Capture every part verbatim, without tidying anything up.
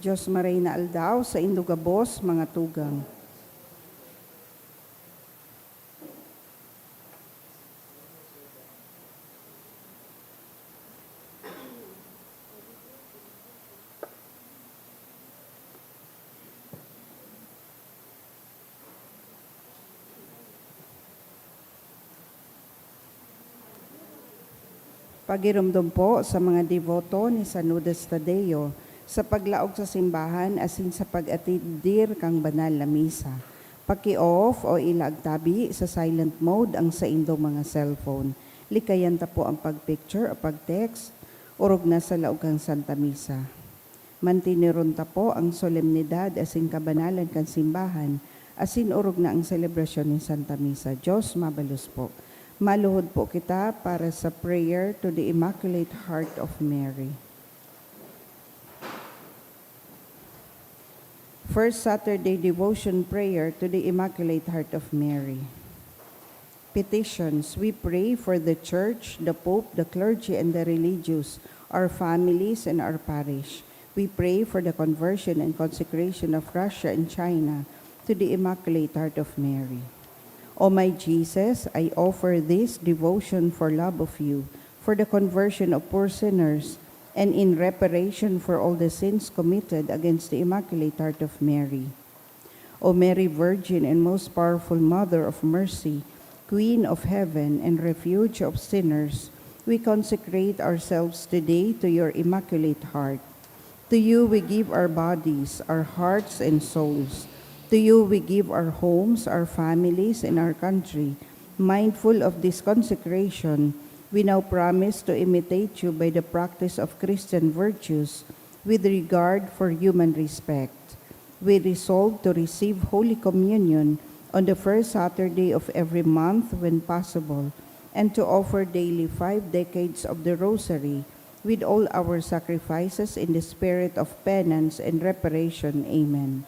Diyos maray na aldaw, saindo gabos, mga tugang. Pagiromdom po sa mga deboto ni San Judas Tadeo sa paglaog sa simbahan asin sa pag-atendir kan banal na misa. Paki-off o ilagtabi sa silent mode ang saindong mga cellphone. Likayan ta po ang pag-picture o pag-text, orog na sa laog kan Santa Misa. Mantineron ta po ang solemnidad asin kabanalan kan simbahan, asin orog na ang selebrasyon nin Santa Misa. Diyos mabalos po. Maluhod po kita para sa prayer to the Immaculate Heart of Mary. First Saturday Devotion Prayer to the Immaculate Heart of Mary. Petitions. We pray for the Church, the Pope, the clergy, and the religious, our families, and our parish. We pray for the conversion and consecration of Russia and China to the Immaculate Heart of Mary. O my Jesus, I offer this devotion for love of you, for the conversion of poor sinners, and in reparation for all the sins committed against the Immaculate Heart of Mary. O Mary Virgin and most powerful Mother of Mercy, Queen of Heaven and Refuge of sinners, we consecrate ourselves today to your Immaculate Heart. To you we give our bodies, our hearts, and souls. To you we give our homes, our families, and our country. Mindful of this consecration, we now promise to imitate you by the practice of Christian virtues with regard for human respect. We resolve to receive Holy Communion on the first Saturday of every month when possible, and to offer daily five decades of the Rosary with all our sacrifices in the spirit of penance and reparation. Amen.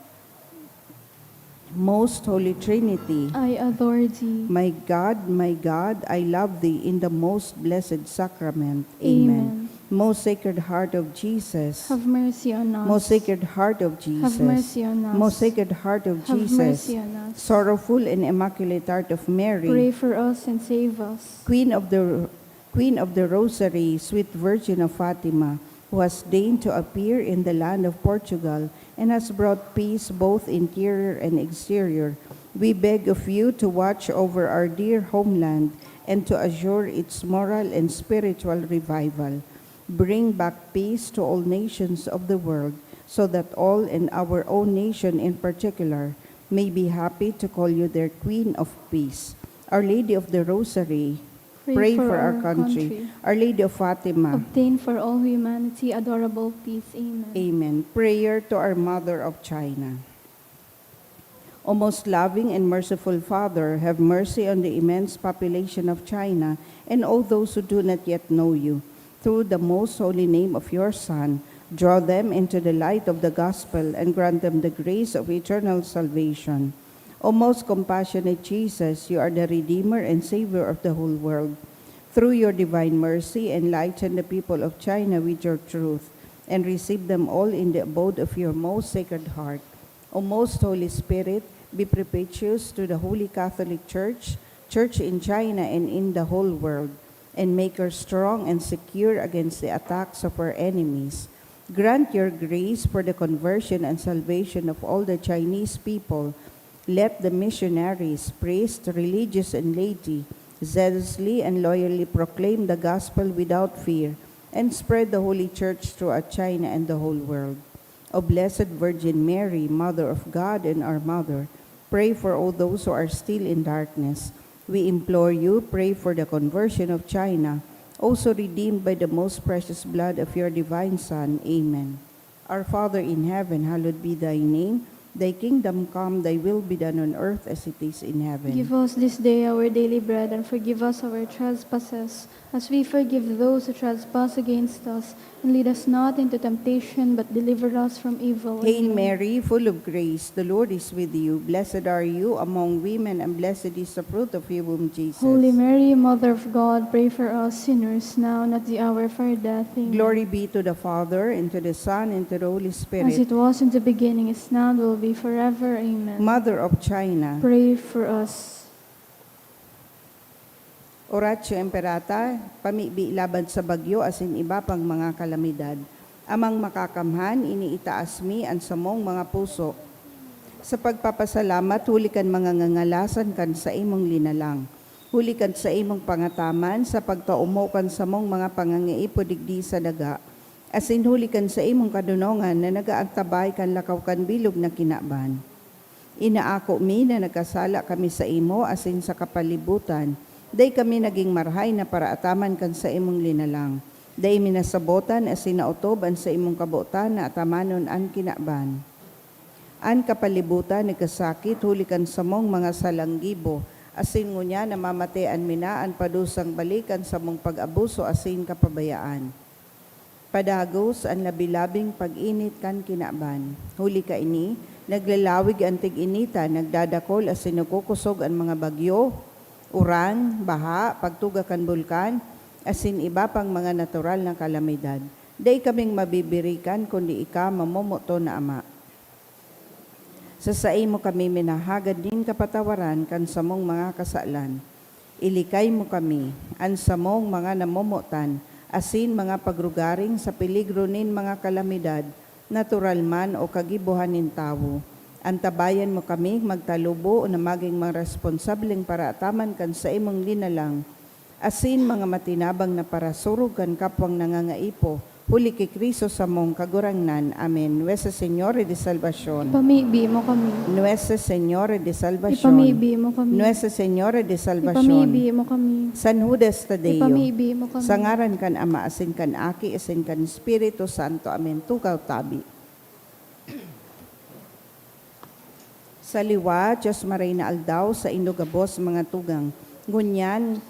Most Holy Trinity, I adore thee. My God, my God, I love thee in the most blessed sacrament. Amen. Amen. Most Sacred Heart of Jesus, have mercy on us. Most Sacred Heart of Jesus, have mercy on us. Most Sacred Heart of Jesus, have mercy on us. Sorrowful and Immaculate Heart of Mary, pray for us and save us. Queen of the Queen of the Rosary, Sweet Virgin of Fatima, who has deigned to appear in the land of Portugal and has brought peace both interior and exterior, we beg of you to watch over our dear homeland and to assure its moral and spiritual revival. Bring back peace to all nations of the world, so that all, and our own nation in particular, may be happy to call you their Queen of Peace. Our Lady of the Rosary, pray for our country. Our Lady of Fatima, obtain for all humanity adorable peace. Amen. Amen. Prayer to our Mother of China. O most loving and merciful Father, have mercy on the immense population of China and all those who do not yet know you. Through the most holy name of your Son, draw them into the light of the gospel and grant them the grace of eternal salvation. O most compassionate Jesus, you are the Redeemer and Savior of the whole world. Through your divine mercy, enlighten the people of China with your truth, and receive them all in the abode of your most sacred heart. O most Holy Spirit, be propitious to the Holy Catholic Church, Church in China, and in the whole world, and make her strong and secure against the attacks of her enemies. Grant your grace for the conversion and salvation of all the Chinese people. Let the missionaries, priests, religious, and laity zealously and loyally proclaim the gospel without fear and spread the Holy Church throughout China and the whole world. O Blessed Virgin Mary, Mother of God and our Mother, pray for all those who are still in darkness. We implore you, pray for the conversion of China, also redeemed by the most precious blood of your divine Son. Amen. Our Father in heaven, hallowed be thy name. Thy kingdom come, thy will be done on earth as it is in heaven. Give us this day our daily bread, and forgive us our trespasses, as we forgive those who trespass against us. And lead us not into temptation, but deliver us from evil. Hail Amen. Mary, full of grace, the Lord is with you. Blessed are you among women, and blessed is the fruit of your womb, Jesus. Holy Mary, Mother of God, pray for us sinners, now and at the hour of our death. Amen. Glory be to the Father, and to the Son, and to the Holy Spirit. As it was in the beginning, is now, and will be forever. Amen. Mother of China. Pray for us. Oratio Imperata, pamibi laban sa bagyo asin iba pang mga kalamidad. Amang Makakamhan, iniitaas mi an samong mga puso sa pagpapasalamat huli kan mga ngangalasan kan saimong linalang, huli kan saimong pangataman sa pagkaomo kan samong mga pangangaipo digdi sa daga, asin huli kan saimong kadonongan na nag-aantabay kan lakaw kan bilog na kinaban. Inaako mi na nagkasala kami saimo asin sa kapalibutan. Dai kami nagin marahay na paraataman kan saimong linalang. Dai mi nasabotan asin naotob an saimong kabotan na atamanon an kinaban. An kapalibutan nagkasakit huli kan samong mga salang gibo, asin ngunyan namamatean mi na an padusang balik kan samong pag-abuso asin kapabayaan. Padagos an labi-labing pag-init kan kinaban. Huli kaini, naglalawig an tig-initan, nagdadakol asin nagkukosog an mga bagyo, uran, baha, pagtuga kan bulkan, asin iba pang mga natural na kalamidad. Dai kaming mabibirikan kundi ika, mamomoton na Ama. Sa saimo kami minahagad nin kapatawaran kan samong mga kasalan. Ilikay mo kami, an samong mga namomotan, asin mga pagrugaring sa peligro nin mga kalamidad, natural man o kagibohan nin tawo. Antabayan mo kami magtalubo na magin mga responsableng paraataman kan saimong linalang, asin mga matinabang na parasurog kan kapwang nangangaipo, huli ki Cristo samong Kagurangnan. Amen. Nuestra Señora de Salvacion. Ipamibi mo kami. Nuestra Señora de Salvacion. Ipamibi mo kami. Nuestra Señora de Salvacion. Ipamibi mo kami. San Judas Tadeo. Ipamibi mo kami. Sa ngaran kan Ama, asin kan Aki, asin kan Espiritu Santo. Amen. Tukaw tabi. Sa liwat, Diyos maray na aldaw, saindo gabos mga tugang. Ngunyan,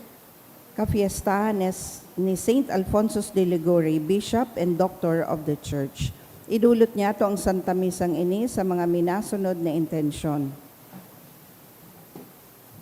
kafiestahan ni, ni Saint Alphonsus de Liguori, Bishop and Doctor of the Church. Idulot niyato ang Santa Misang ini sa mga minasunod na intensyon.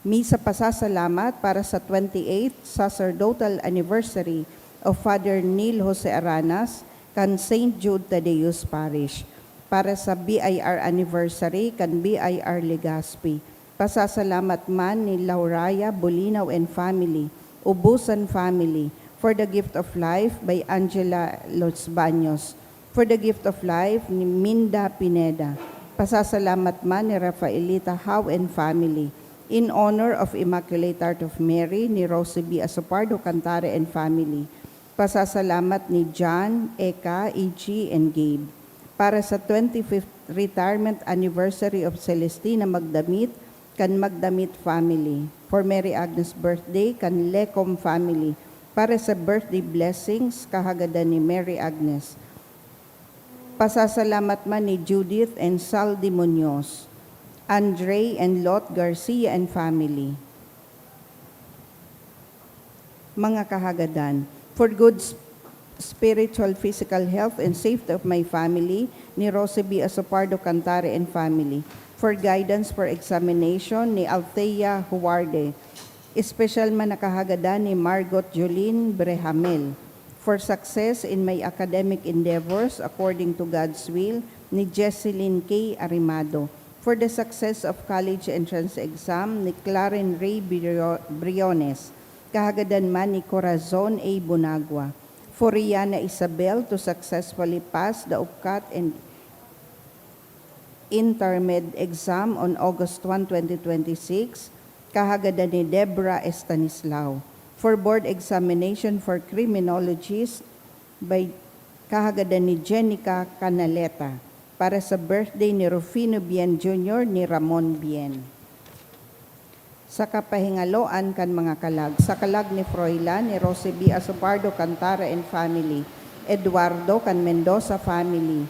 Misa pasasalamat para sa twenty-eighth sacerdotal anniversary of Father Neil Jose Aranas kan Saint Jude Thaddeus Parish, para sa B I R anniversary kan B I R Legazpi. Pasasalamat man ni Lauraya Bolinaw and family, Ubusan family, for the gift of life by Angela Los Baños, for the gift of life ni Minda Pineda. Pasasalamat man ni Rafaelita Howe and family, in honor of Immaculate Heart of Mary ni Rosie B. Asopardo Cantare and family. Pasasalamat ni John, Eka, Ichi, and Gabe. Para sa twenty-fifth retirement anniversary of Celestina Magdamit kan Magdamit family. For Mary Agnes birthday kan Lecom family. Para sa birthday blessings, kahagadan ni Mary Agnes. Pasasalamat man ni Judith and Saldi Muñoz, Andre and Lot Garcia and family. Mga kahagadan, for good s-, spiritual, physical health and safety of my family, ni Rosie B. Asopardo Cantare and family. For guidance for examination, ni Althea Huarde. Espesyal man na kahagadan ni Margot Jolene Brehamel. For success in my academic endeavors according to God's will, ni Jesselyn K. Arimado. For the success of college entrance exam, ni Claren Ray Brio-, Briones. Kahagadan man ni Corazon A. Bonagua. For Rihanna Isabel to successfully pass the UPCAT and Intermed exam on August one, twenty twenty-six, kahagadan ni Debra Estanislao. For board examination for criminologist, by, kahagadan ni Jenica Canaleta. Para sa birthday ni Rufino Bien Junior ni Ramon Bien. Sa kapahingaloan kan mga kalag, sa kalag ni Froilan, ni Rosie B. Asopardo Cantara and family, Eduardo kan Mendoza family,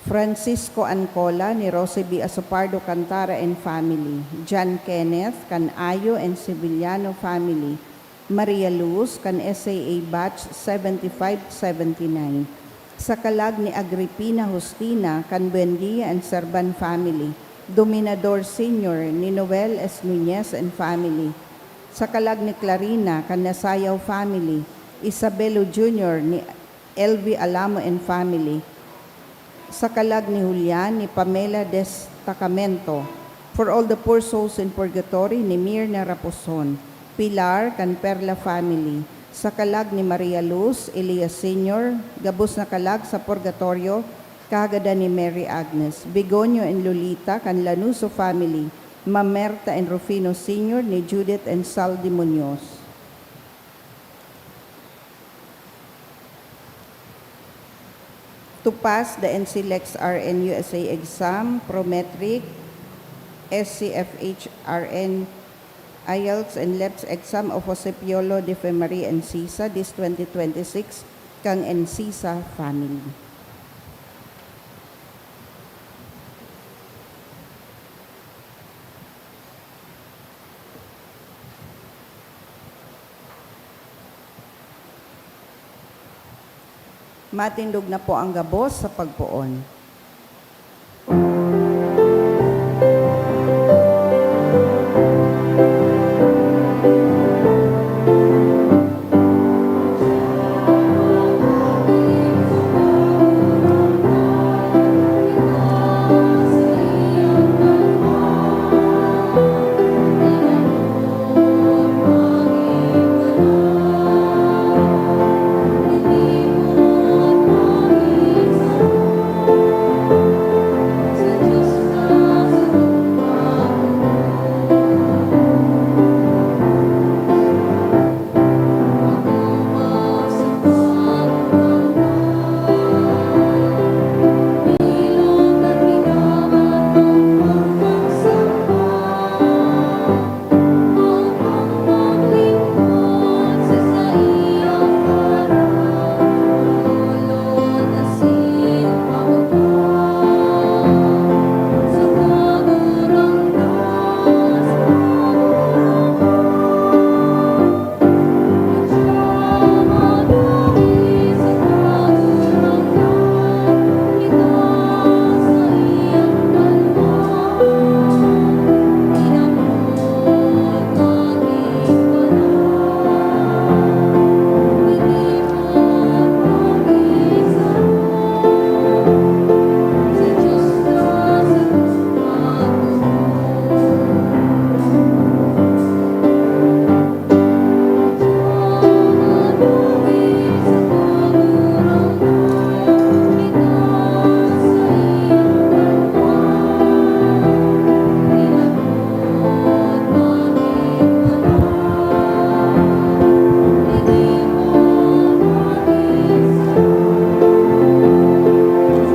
Francisco Ancola ni Rosie B. Asopardo Cantara and family, John Kenneth kan Ayo and Sevillano family, Maria Luz kan S A A batch seventy-five seventy-nine, sa kalag ni Agripina Justina kan Buendia and Serban family, Dominador Senior ni Noel S. Nunez and family, sa kalag ni Clarina kan Nasayaw family, Isabelo Junior ni L V Alamo and family, sa kalag ni Julian ni Pamela Destacamento, for all the poor souls in purgatory ni Mirna Raposon, Pilar kan Perla family, sa kalag ni Maria Luz, Elias Senior, gabos na kalag sa purgatorio, kagada ni Mary Agnes, Begonio and Lolita kan Lanuso family, Mamerta and Rufino Senior ni Judith and Saldi Muñoz. To pass the N C Lex R N U S A exam, Prometric, S C F H R N, IELTS, and LEPS exam of Jose Piolo de Fe Maria and Sisa, this twenty twenty-six, kan N C sa family. Matindog na po ang gabos sa pagpoon.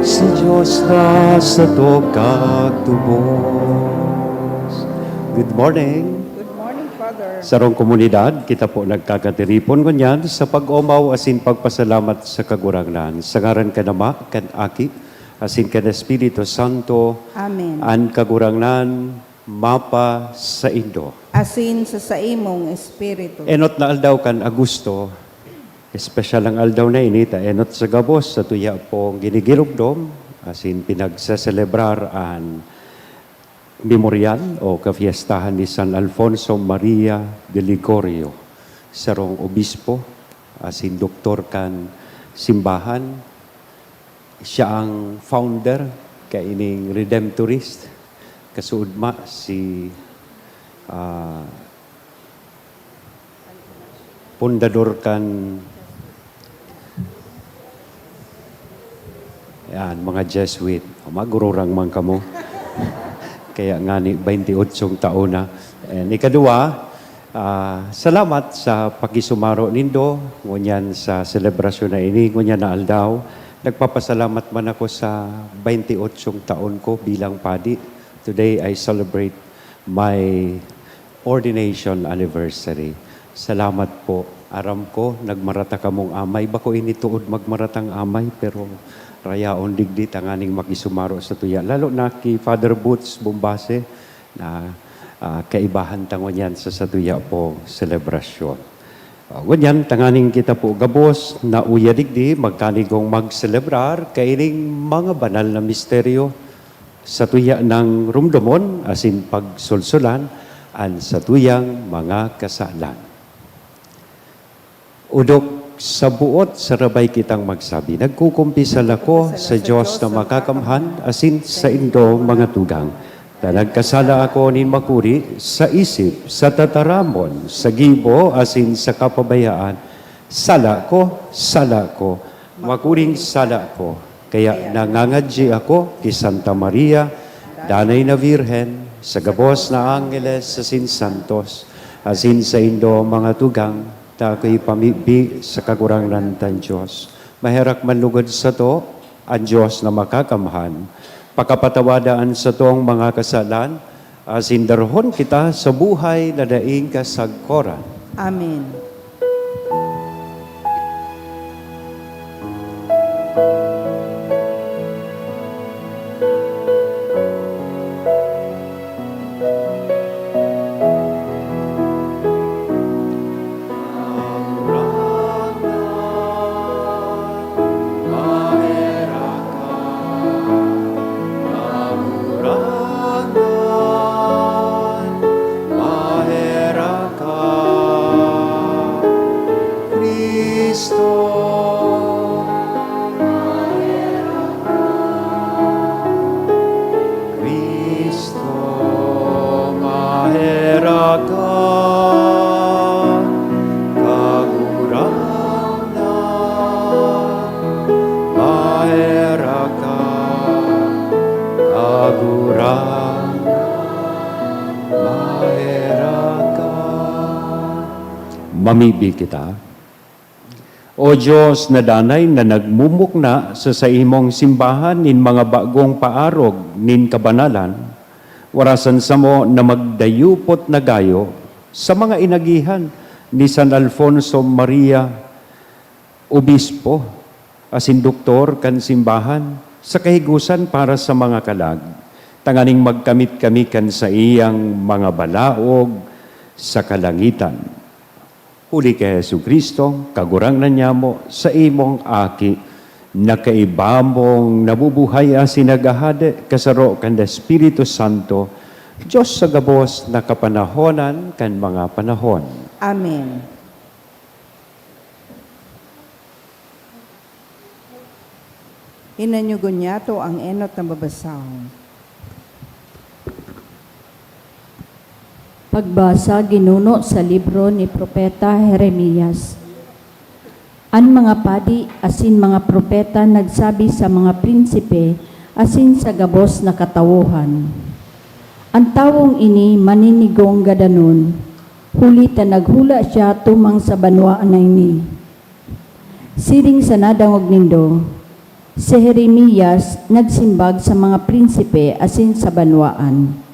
Si Dios na sa tugkag tubos. Good morning. Good morning, Father. Sarong komunidad, kita po nagkakatiripon ngunyan sa pag-omaw asin pagpasalamat sa Kagurangnan. Sa ngaran kan Ama, kan Aki, asin kan Espiritu Santo. Amen. An Kagurangnan mapa saindo. Asin sa saimong espiritu. Enot na aldaw kan Agosto, espesyal ang aldaw na ini, ta enot sa gabos, sato ya pong ginigiromdom, asin pinagseselebrar an memoryal o kafiestahan ni San Alfonso Maria de Ligorio, sarong obispo, asin doktor kan simbahan. Siya ang founder kaining Redemptorist. Kasuodma si, ah, pundador kan, yan, mga Jesuit. Magururang man kamo. Kaya ngani, baynte otsong taon na. And ikaduwa, Ah, salamat sa pakisumaro nindo ngunyan sa selebrasyon na ini, ngunyan na aldaw. Nagpapasalamat man ako sa baynte otsong taon ko bilang padi. Today, I celebrate my ordination anniversary. Salamat po Aram ko, nagmarata kamong amay. Bako ini tuod magmaratang amay, pero rayaon digdi tanganing makisumaro sa tuya. Lalo na ki Father Boots Bombase na, ah, kaibahan ta ngunyan sa satuya pong selebrasyon. Ah, ngunyan, tanganing kita po gabos na uya digdi, magkanigong magselebrar kaining mga banal na misteryo. Satuya nang rumdomon asin pagsulsulan an satuyang mga kasalan. Odok sa buot sarabay kitang magsabi, "Nagkukumpisal ako sa Dios na Makakamhan asin saindo, mga tugang, ta nagkasala ako nin makuri sa isip, sa tataramon, sa gibo, asin sa kapabayaan. Sala ko, sala ko, makuring sala ko." Kaya nangangadyi ako ki Santa Maria, Danay na Birhen, sa gabos na angheles asin santos, asin saindo, mga tugang, ta akoy pamibi sa Kagurangnan tan Dios. Maherak man lugod sato an Dios na Makakamhan, pakapatawada an satong mga kasalan, asin darahon kita sa buhay na daing kasagkoran. Amen. Kagurangnan, maherak ka, Cristo. Cristo, maherak ka, Kagurangnan, maherak ka, Kagurangnan, maherak ka. Mamibi kita. O Dios na danay na nagmumukna sa saimong simbahan nin mga bagong paarog nin kabanalan, warasan samo na magdayupot na gayo sa mga inagihan ni San Alfonso Maria, obispo asin doktor kan simbahan, sa kahigosan para sa mga kalag, tanganing magkamit kami kan saiyang mga balaog sa kalangitan. Huli ki Jesu-Cristo, Kagurangnan nyamo, saimong Aki, na kaiba mong nabubuhay asin naghahade, kasaro kan Espiritu Santo, Dios sa gabos na kapanahonan kan mga panahon. Amen. Hinanyugon niyato an enot na babasahon. Pagbasa ginuno sa libro ni Propeta Jeremias. An mga padi asin mga propeta nagsabi sa mga prinsipe asin sa gabos na katawohan, "An tawong ini maninigong gadanon, huli ta naghula siya tumang sa banwaan na ini." Siring sa nadangog nindo, si Jeremias nagsimbag sa mga prinsipe asin sa banwaan,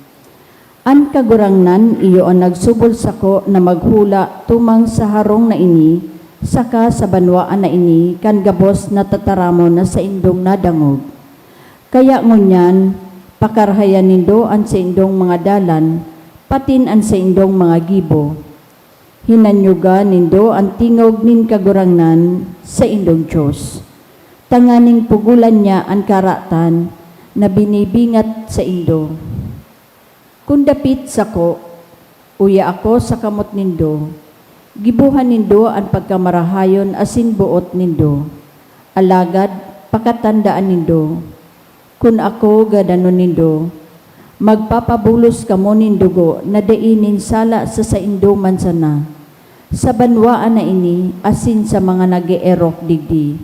"An Kagurangnan iyo an nagsubol sako na maghula tumang sa harong na ini saka sa banwaan na ini kan gabos na tataramon na saindong nadangog. Kaya ngunyan, pakarahayan nindo an saindong mga dalan, patin an saindong mga gibo. Hinanyuga nindo an tingog nin Kagurangnan, saindong Dios, tanganing pugolan niya an karatan na binibingat saindo. Kun dapit sako, uya ako sa kamot nindo, gibohan nindo an pagkamarahayon asin boot nindo. Alagad pakatandaan nindo, kun ako gadanon nindo, magpapabulos kamo nin dugo na dai nin sala sa saindo man sana, sa banwaan na ini asin sa mga nag-eerok digdi.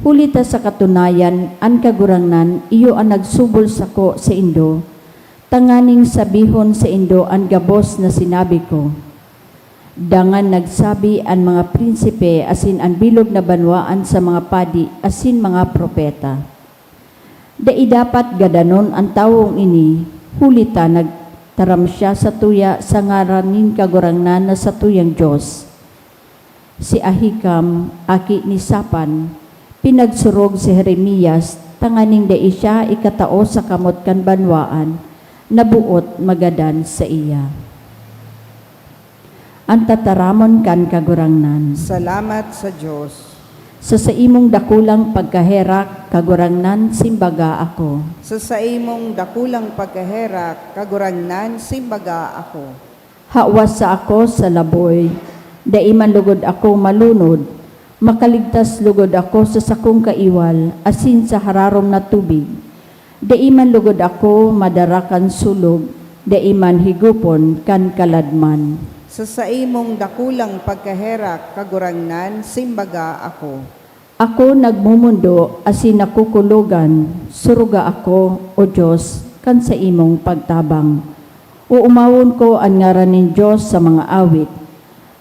Huli ta sa katunayan, an Kagurangnan iyo an nagsubol sako saindo, tanganing sabihon saindo an gabos na sinabi ko." Dangan nagsabi an mga prinsipe asin an bilog na banwaan sa mga padi asin mga propeta, "Dai dapat gadanon an tawong ini, huli ta nagtaram siya satuya sa ngaran nin Kagurangnan na satuyang Dios. si Ahikam, aki ni Safan, pinagsurog si Jeremias tanganing dai siya ikatao sa kamot kan banwaan na boot magadan saiya. An tataramon kan Kagurangnan. Salamat sa Dios. Sa saimong dakulang pagkaherak, Kagurangnan, simbaga ako. Sa saimong dakulang pagkaherak, Kagurangnan, simbaga ako. Hawas sa ako sa laboy, dai man lugod ako malunod, makaligtas lugod ako sa sakong kaiwal asin sa hararom na tubig. Dai man lugod ako madara kan sulog, dai man higopon kan kaladman. Sa saimong dakulang pagkaherak, Kagurangnan, simbaga ako. Ako nagmomondo asin nakukulogan, suruga ako, O Dios, kan saimong pagtabang. Oomawon ko an ngaran nin Dios sa mga awit.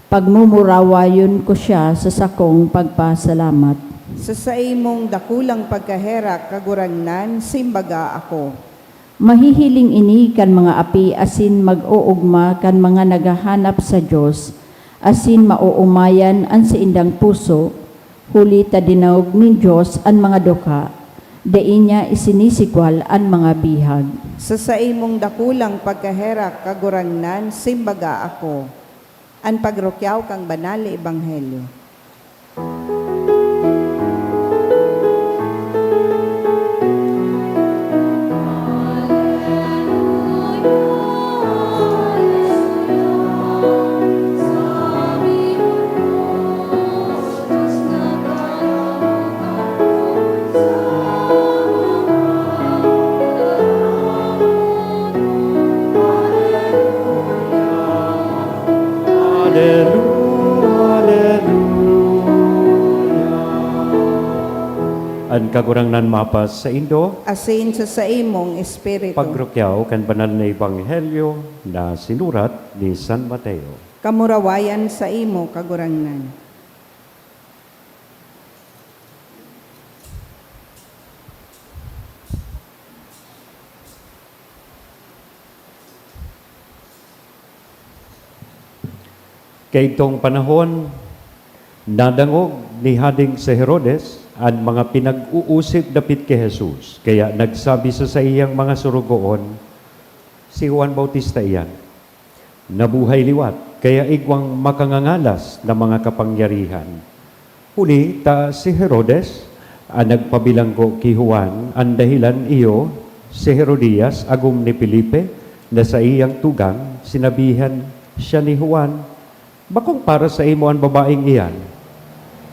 Pagmumurawayon ko siya sa sakong pagpasalamat. Sa saimong dakulang pagkaherak, Kagurangnan, simbaga ako. Mahihiling ini kan mga api asin mag-oogma kan mga naghahanap sa Dios, asin maoomayan an saindang puso, huli ta dinangog nin Dios an mga dukha, dai niya isinisikwal an mga bihag. Sa saimong dakulang pagkaherak, Kagurangnan, simbaga ako. An pagrukyaw kan Banal na Ebanghelyo. Aleluya, aleluya. An Kagurangnan mapas saindo. Asin sa saimong espiritu. Pagrukyaw kan Banal na Ebanghelyo na sinurat ni San Mateo. Kamurawayan saimo, Kagurangnan. Kaidtong panahon, nadangog ni Hadeng si Herodes an mga pinag-uusip dapit ki Jesus, kaya nagsabi sa saiyang mga sorogoon, "Si Juan Bautista iyan. Nabuhay liwat, kaya igwang makangangalas na mga kapangyarihan." Huli ta si Herodes an nagpabilanggo ki Juan, an dahelan iyo, si Herodias, agom ni Felipe, na saiyang tugang, sinabihan siya ni Juan, "Bakong para saimo an babaeng iyan."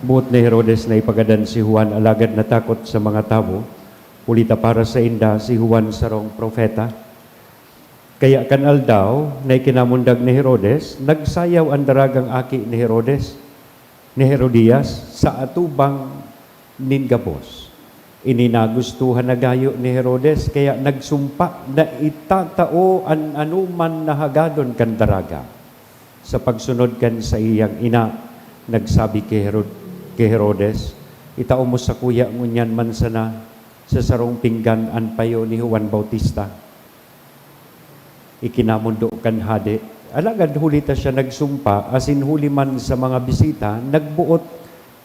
Boot ni Herodes na ipagadan si Juan, alagad natakot sa mga tawo, huli ta para sainda si Juan sarong propeta. Kaya kan aldaw na ikinamundag ni Herodes, nagsayaw an daragang aki ni Herodes, ni Herodias, sa atubang nin gabos. Ini nagustuhan na gayo ni Herodes, kaya nagsumpa na itatao an anoman na hagadon kan daraga. Sa pagsunod kan saiyang ina, nagsabi ki Herod-, ki Herodes, "Itao mo sakuya ngunyan man sana sa sarong pinggan an payo ni Juan Bautista." Ikinamondo kan hade. Alagad huli ta siya nagsumpa, asin huli man sa mga bisita, nagboot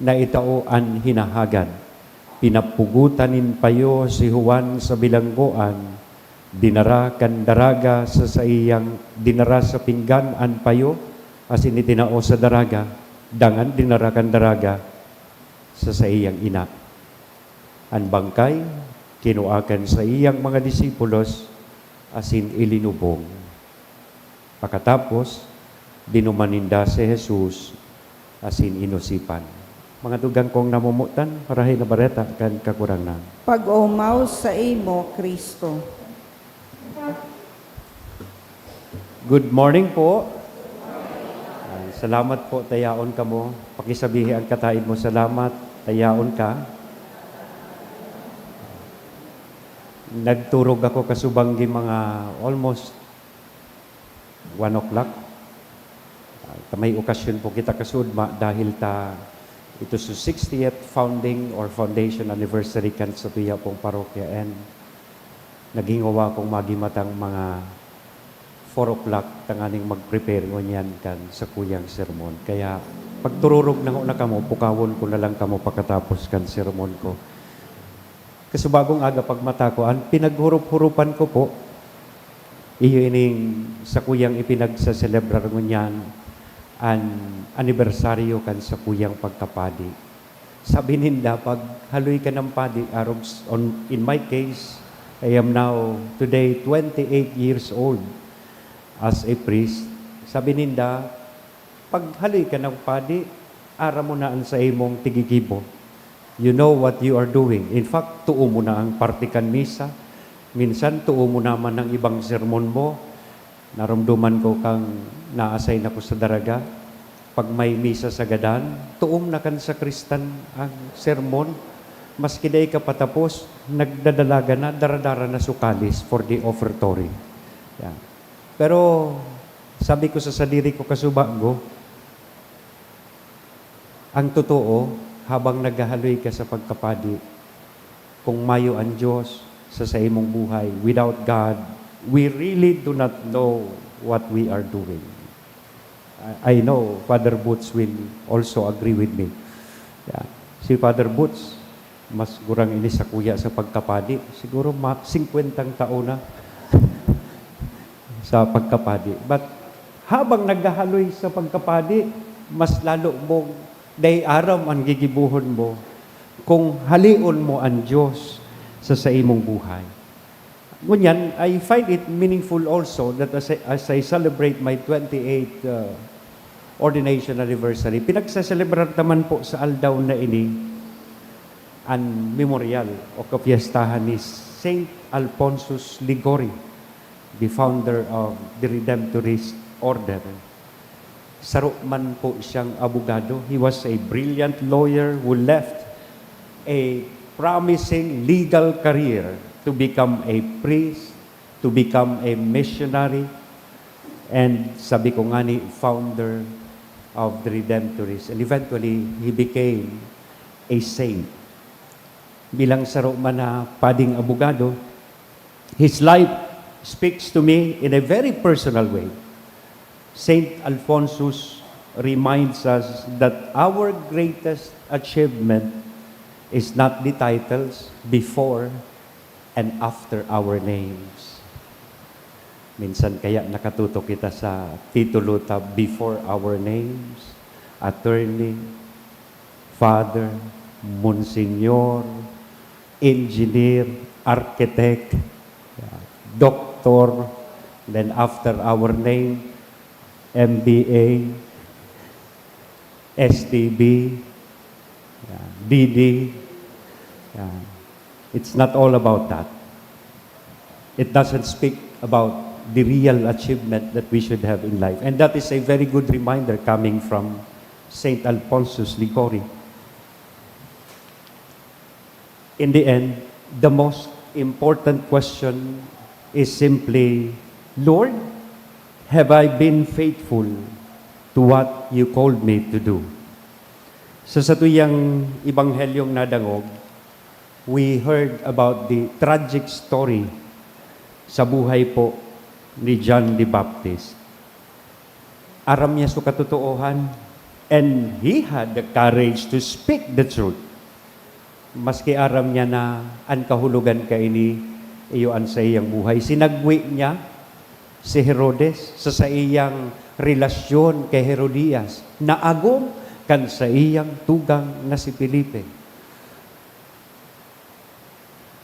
na itao an hinahagad. Pinapugotan nin payo si Juan sa bilanggoan, dinara kan daraga sa saiyang, dinara sa pinggan an payo, asin itinao sa daraga, dangan dinara kan daraga sa saiyang ina. An bangkay, kinua kan saiyang mga disipulos asin ilinubong. Pakatapos, dinuman ninda si Jesus asin inosipan. Mga tugang kong namomotan, Marahay na Bareta kan Kagurangnan. Pag-omaw saimo, Cristo. Good morning po. Ah, salamat po, tayaon kamo. Pakisabihi an kataed mo, "Salamat, tayaon ka." Nagturog ako kasubanggi mga almost one o'clock. Ah, ta may okasyon po kita kasudma dahil ta ito sa sixtieth founding or foundation anniversary kan satuya pong parokya, and naghingawa akong magimatang mga four o'clock tanganing mag-prepare ngunyan kan sakuyang sermon. Kaya Pagtururog na ho na kamo, pukawon ko na lang kamo pakatapos kan sermon ko. Kasubagong aga pagmata ko, an pinaghurop-huropan ko po, iyo ining sakuyang ipinagsaselebrar ngunyan an anibersaryo kan sakuyang pagkapadi. Sabi ninda, pag haloy ka ng padi, arog s-, on, in my case, I am now today twenty-eight years old as a priest. Sabi ninda, pag haloy ka ng padi, aram mo na an sa imong tigigibo. You know what you are doing. In fact, tuo mo na ang parte kan misa. Minsan, tuo mo naman ang ibang sermon mo. Naromdoman ko kang naasay na ko sa daraga. Pag may misa sa gadan, tuom na kan sakristan ang sermon. Maski dai ka patapos, nagdadalaga na, dara-dara na sukalis for the offertory. Yeah. Pero sabi ko sa sadiri ko, kasubago, ang totoo, habang naghahaloy ka sa pagkapadi, kung mayo an Diyos sa saimong buhay, without God, we really do not know what we are doing. I, I know Father Boots will also agree with me. Yeah. Si Father Boots, mas gurang ini sakuya sa pagkapadi. Siguro ma-, singkwentang taon na sa pagkapadi. But habang naghahaloy sa pagkapadi, mas lalo mong dai aram an gigibohon mo kung halion mo an Diyos sa saimong buhay. Ngunyan, I find it meaningful also that as I, as I celebrate my twenty-eighth, uh, ordination anniversary, pinagsaselebrar ta man po sa aldaw na ini an memorial o kapiestahan ni Saint Alphonsus Liguori, the founder of the Redemptorist Order. Saro man po siyang abogado. He was a brilliant lawyer who left a promising legal career to become a priest, to become a missionary, and sabi ko nga ni, founder of the Redemptorists. And eventually, he became a saint. Bilang saro man na pading abogado, his life speaks to me in a very personal way. Saint Alphonsus reminds us that our greatest achievement is not the titles before and after our names. Minsan kaya nakatutok kita sa titulo ta before our names, attorney, father, monsignor, engineer, architect, yeah, doctor, then after our name, M B A, S D B, yeah, D D. Yeah. It's not all about that. It doesn't speak about the real achievement that we should have in life. And that is a very good reminder coming from Saint Alphonsus Liguori. In the end, the most important question is simply, "Lord, have I been faithful to what you called me to do?" Sa satuyang ebanghelyong nadangog, we heard about the tragic story sa buhay po ni John the Baptist. Aram niya so katotoohan, and he had the courage to speak the truth. Maski aram niya na an kahulogan kaini iyo an saiyang buhay, sinagwe niya si Herodes sa saiyang relasyon kay Herodias, na agom kan saiyang tugang na si Felipe.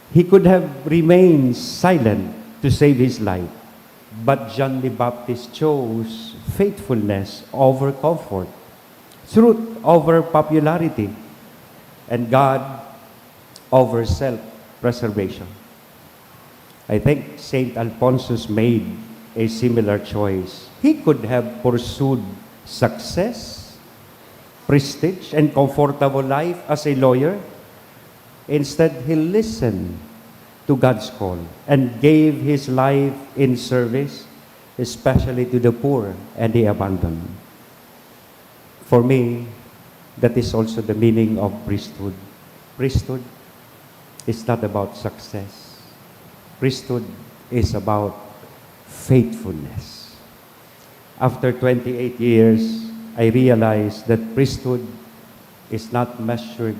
He could have remained silent to save his life, but John the Baptist chose faithfulness over comfort, truth over popularity, and God over self-preservation. I think Saint Alphonsus made a similar choice. He could have pursued success, prestige, and comfortable life as a lawyer. Instead, he listened to God's call and gave his life in service, especially to the poor and the abandoned. For me, that is also the meaning of priesthood. Priesthood is not about success. Priesthood is about faithfulness. After twenty-eight years, I realize that priesthood is not measured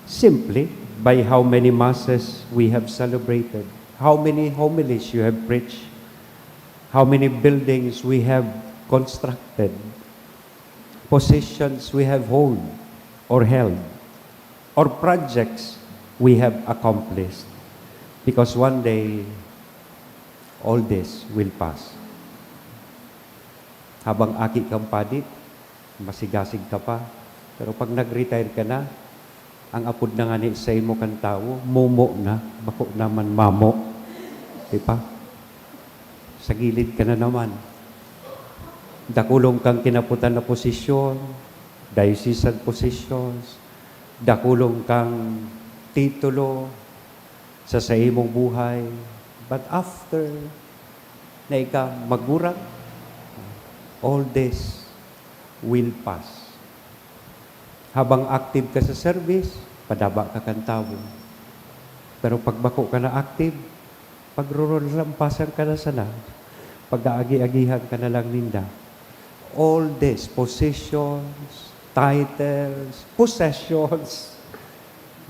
simply by how many masses we have celebrated, how many homilies you have preached, how many buildings we have constructed, positions we have hold or held, or projects we have accomplished. Because one day, all this will pass. Habang aki kang padi, masigasig ka pa. Pero pag nag-retire ka na, ang apod na ngani sa imo kan tawo, Momo na, bako naman Mamo. Di ba? Sa gilid ka na naman. Dakulong kang kinaputan na posisyon, diocesan positions, dakulong kang titulo sa saimong buhay. But after na ika magurang, all this will pass. Habang active ka sa service, padaba ka kan tawo. Pero pag bako ka na active, pagrurulampasan ka na sana. Pag-aagi-agihan ka na lang ninda. All this, positions, titles, possessions,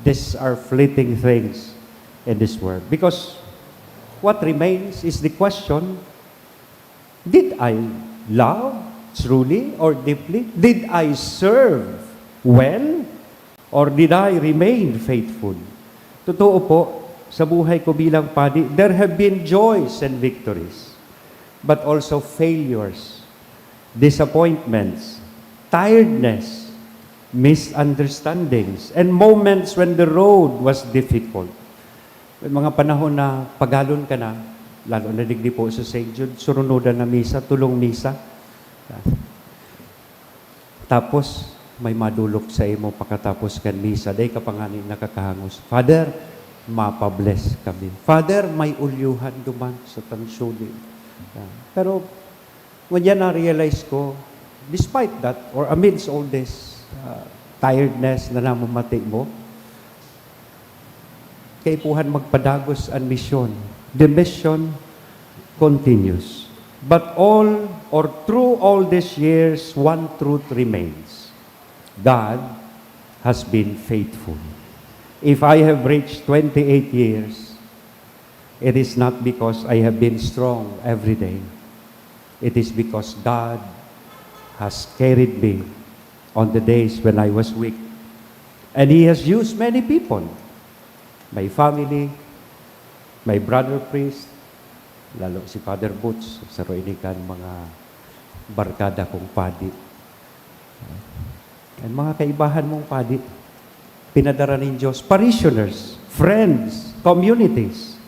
these are fleeting things in this world. Because what remains is the question, did I love truly or deeply? Did I serve well? Or did I remain faithful? Totoo po, sa buhay ko bilang padi, there have been joys and victories, but also failures, disappointments, tiredness, misunderstandings, and moments when the road was difficult. May mga panahon na pagalon ka na, lalo na digdi po sa Saint Jude, surunodan na misa, tulong misa. Tapos, may madolok sa imo pakatapos kan misa, dai ka pa ngani nakakahangos. "Father, mapa-bless kami. Father, may ulyohan duman sa tansuli." Ah, pero, ngunyan na-realize ko, despite that, or amidst all this, ah, tiredness na namamati mo, kaipuhan magpadagos an misyon. The mission continues. But all, or through all these years, one truth remains. God has been faithful. If I have reached twenty-eight years, it is not because I have been strong every day. It is because God has carried me on the days when I was weak. And He has used many people. My family, my brother priest, lalo si Father Boots, saro ini kan mga barkada kong padi. Ang mga kaibahan mong padi, pinadara nin Diyos, parishioners, friends, communities,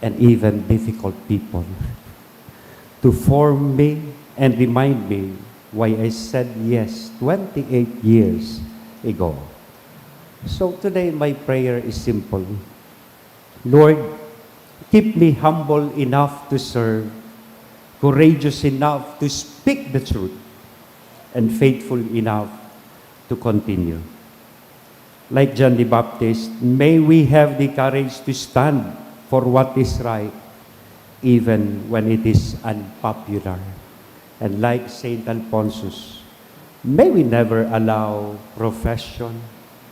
and even difficult people to form me and remind me why I said yes twenty-eight years ago. So today, my prayer is simple. Lord, keep me humble enough to serve, courageous enough to speak the truth, and faithful enough to continue. Like John the Baptist, may we have the courage to stand for what is right, even when it is unpopular. And like Saint Alphonsus, may we never allow profession,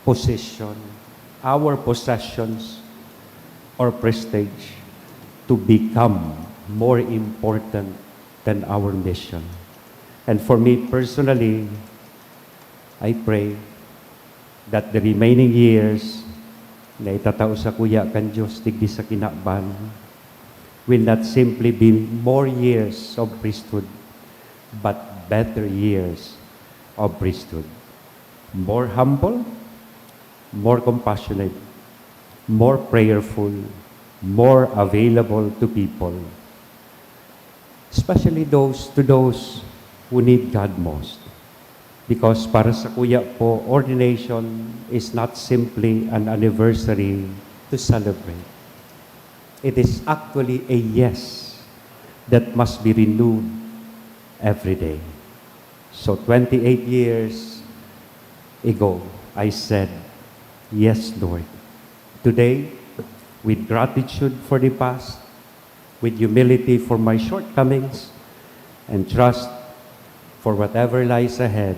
position, our possessions, or prestige to become more important than our mission. And for me personally, I pray that the remaining years na itatao sakuya kan Diyos digdi sa kinaban will not simply be more years of priesthood, but better years of priesthood. More humble, more compassionate, more prayerful, more available to people, especially those, to those who need God most. Because para sakuya po, ordination is not simply an anniversary to celebrate. It is actually a yes that must be renewed every day. So twenty-eight years ago, I said, "Yes, Lord." Today, with gratitude for the past, with humility for my shortcomings, and trust for whatever lies ahead,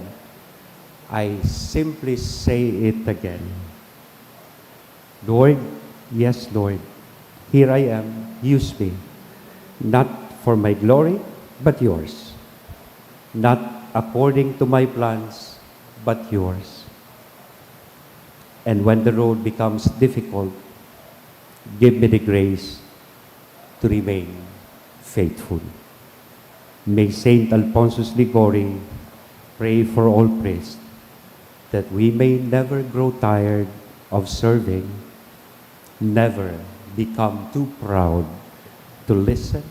I simply say it again. Lord, yes, Lord, here I am, use me, not for my glory, but yours. Not according to my plans, but yours. And when the road becomes difficult, give me the grace to remain faithful. May Saint Alphonsus Liguori pray for all priests that we may never grow tired of serving, never become too proud to listen,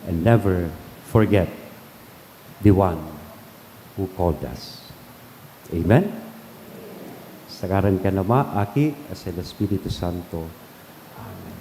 and never forget the one who called us. Amen? Sa ngaran kan Ama, Aki, asin Espiritu Santo. Amen.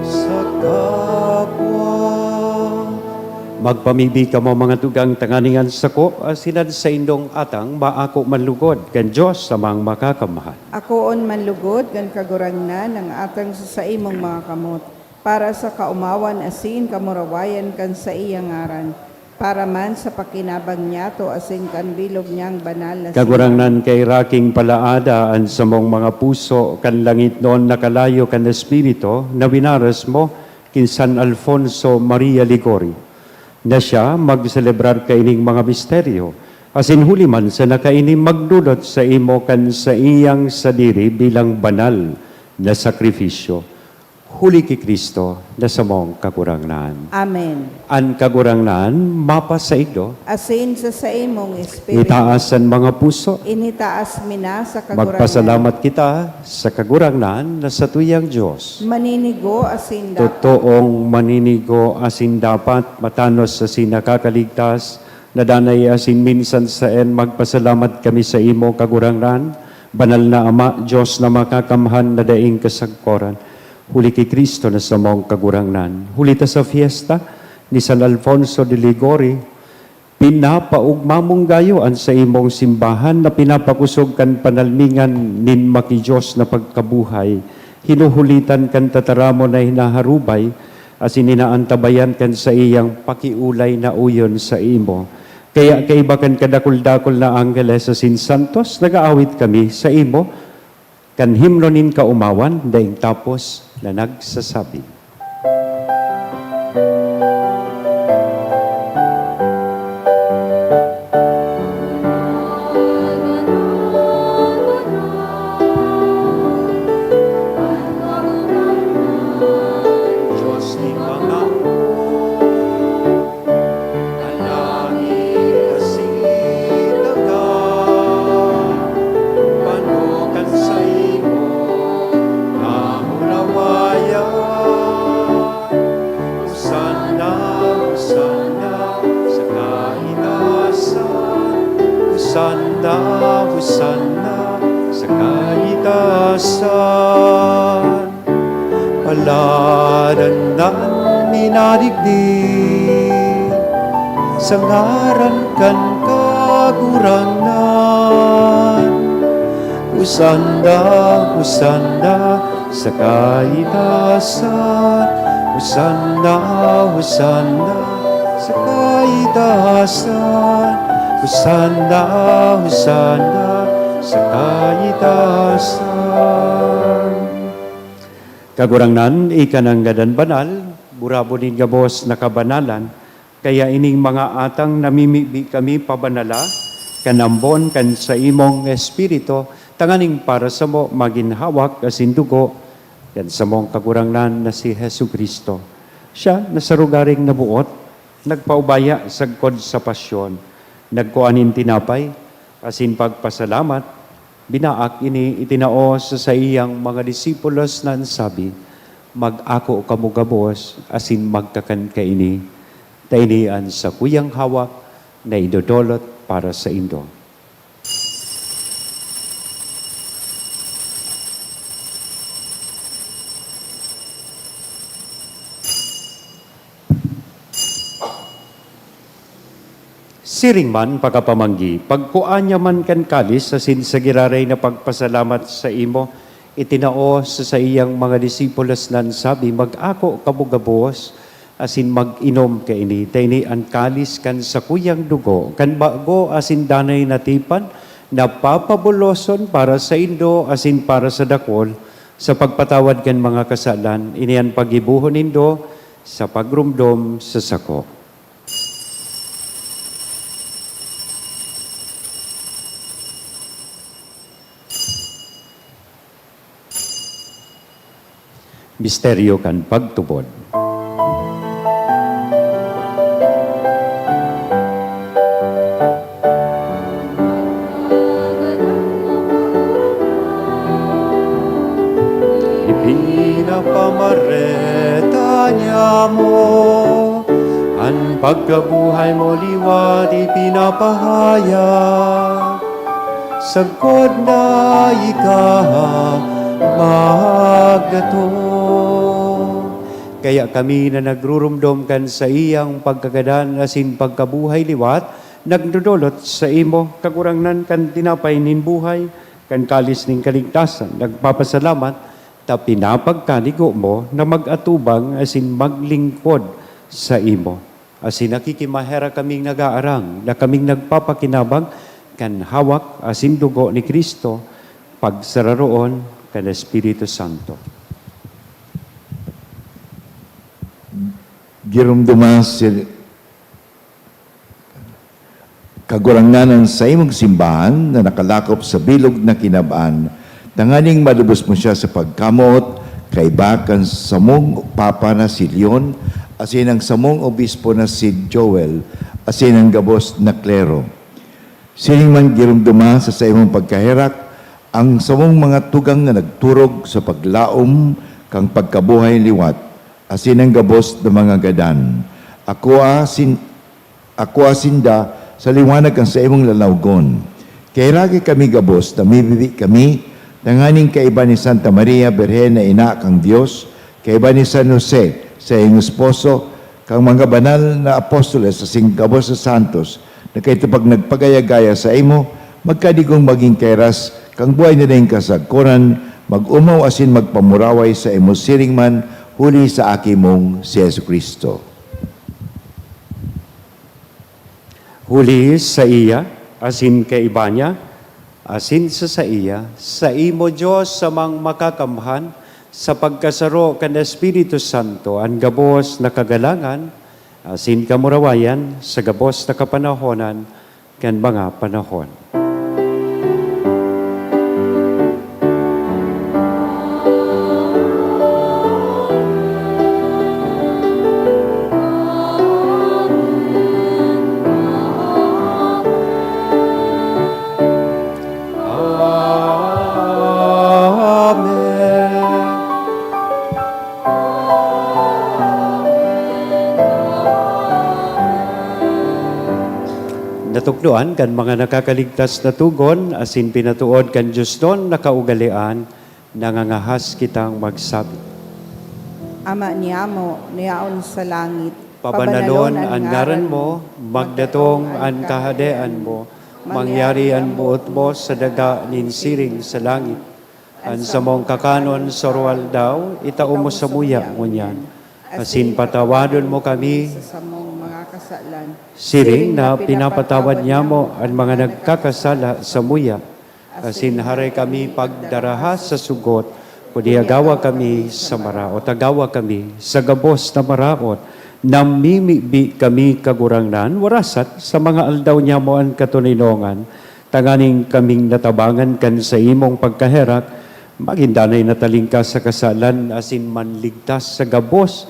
Sa kapwa. Magpamibi kamo, mga tugang, tanganing an sako asin an saindong atang maako man lugod kan Dios Amang Makakamhan. Akoon man lugod kan Kagurangnan ang atang sa saimong mga kamot, para sa kaomawan asin kamurawayan kan saiyang ngaran, para man sa pakinabang niyato asin kan bilog niyang banal na Kagurangnan, kairaking palaada an samong mga puso kan langitnon na kalayo kan Espiritu na winaras mo, ki San Alfonso Maria Liguori, na siya magselebrar kaining mga misteryo, asin huli man sana kaini magdodot saimo kan saiyang sadiri bilang banal na sakrifisyo. Huli ki Cristo na samong Kagurangnan. Amen. An Kagurangnan mapasaindo. Asin sa saimong espiritu. Itaas an mga puso. Initaas mi na sa Kagurangnan. Magpasalamat kita sa Kagurangnan na satuyang Dios. Maninigo asin dapat. Totoong maninigo asin dapat, matanos asin nakakaligtas, na danay asin minsan saen magpasalamat kami saimo, Kagurangnan, Banal na Ama, Dios na Makakamhan na daing kasagkoran. Huli ki Cristo na samong Kagurangnan. Huli ta sa fiesta ni San Alfonso de Liguori, pinapaogma mong gayo an saimong simbahan na pinapakosog kan panalmingan nin maki-Dios na pagkabuhay, hinuhulitan kan tataramon na hinaharubay, asin inaantabayan kan saiyang pakiolay na uyon saimo. Kaya kaiba kan kadakul-dakul na angheles asin santos, nag-aawit kami saimo, kan himno nin kaomawan, daing tapos, na nagsasabi, Diyos ni mga An langit asin daga, pano kan saimo kamurawayan. Hosanna, Hosanna sa kaitaasan. Hosanna, Hosanna sa kaitaasan. Paladan an minadigdi sa ngaran kan Kagurangnan. Hosanna, Hosanna sa kaitaasan. Hosanna, Hosanna sa kaitaasan. Hosanna, Hosanna sa kaitaasan. Kagurangnan, ika nanggad an banal, burabod nin gabos na kabanalan, kaya ining mga atang namimibi kami pabanala kan ambon kan saimong Espiritu, tanganing para samo magin hawak asin dugo kan samong Kagurangnan na si Jesu-Cristo. Siya na sa rogaring naboot, nagpaubaya sagkod sa pasyon, nagkua nin tinapay, asin pagpasalamat, binaak ini, itinao sa saiyang mga disipulos na an sabi, "Mag-ako kamo gabos asin magkakan kaini, ta ini an sakuyang hawak na idodolot para saindo." Siring man, pakapamanggi, pagkua niya man kan kalis asin sa giraray na pagpasalamat saimo, itinao sa saiyang mga disipulos na an sabi, "Mag-ako kamo gabos asin mag-inom kaini, ta ini an kalis kan sakuyang dugo kan bago asin danay na tipan, na papabuloson para saindo asin para sa dakul sa pagpatawad kan mga kasalan. Ini an paggibohon nindo sa pagromdom sa sako." Misteryo kan pagtubod. Ipinapamareta niamo an pagkabuhay mo liwat ipinapahayag. Sagkod na ika magdatong. Kaya kami na nagruromdom kan saiyang pagkagadan asin pagkabuhay liwat, nagdodolot saimo, Kagurangnan, kan tinapay nin buhay, kan kalis nin kaligtasan, nagpapasalamat ta pinapagkanigo mo na mag-atubang asin maglingkod saimo. Asin nakikimaherak kaming nag-aarang na kaming nagpapakinabang kan hawak asin dugo ni Cristo, pagsararoon kan Espiritu Santo. Giromdoma si Kagurangnan an saimong simbahan na nakalakop sa bilog na kinab-an, tanganing malubos mo siya sa pagkamoot, kaiba kan samong papa na si Leon, asin ang samong obispo na si Joel, asin ang gabos na klero. Siring man giromdoma sa saimong pagkaherak ang samong mga tugang na nagturog sa paglaom kan pagkabuhay liwat, asin ang gabos na mga gadan. Akoa sin-, akoa sinda sa liwanag kan saimong lalawgon. Kaheraki kami gabos, namibibi kami, tanganing kaiba ni Santa Maria, Birhen na Ina kan Dios, kaiba ni San Jose, saiyang esposo, kan mga banal na apostoles asin gabos na santos na kaidto pag nagpagaya-gaya saimo, magkadigong magin kairas kan buhay na daing kasagkoran, mag-omaw asin magpamuraway saimo siring man huli sa Aki mong si Jesu-Cristo. Huli saiya, asin kaiba niya, asin sa saiya, saimo, Dios, Amang Makakamhan, Sa pagkasaro kan Espiritu Santo, an gabos na kagalangan asin kamurawayan sa gabos na kapanahonan kan mga panahon. Amen. Natukdoan kan mga nakakaligtas na togon asin pinatood kan diosnon na kaugalean, nangangahas kitang magsabi. Ama niyamo na yaon sa langit, pabanalon an ngaran mo, magdatong an kahadean mo, mangyari an boot mo sa daga nin siring sa langit. An samong kakanon sa aroaldaw, itao mo samuya ngunyan. Asin patawadon mo kami sa samong mga kasalan, siring na pinapatawad nyamo an mga nagkakasala samuya. Asin haray kami pagdaraha sa sugot, kundi agawa kami sa maraot. Agawa kami sa gabos na maraot, namimibi kami, Kagurangnan, warasat sa mga aldaw nyamo an katoninongan, tanganing kaming natabangan kan saimong pagkaherak, magin danay na talingkas sa kasalan asin manligtas sa gabos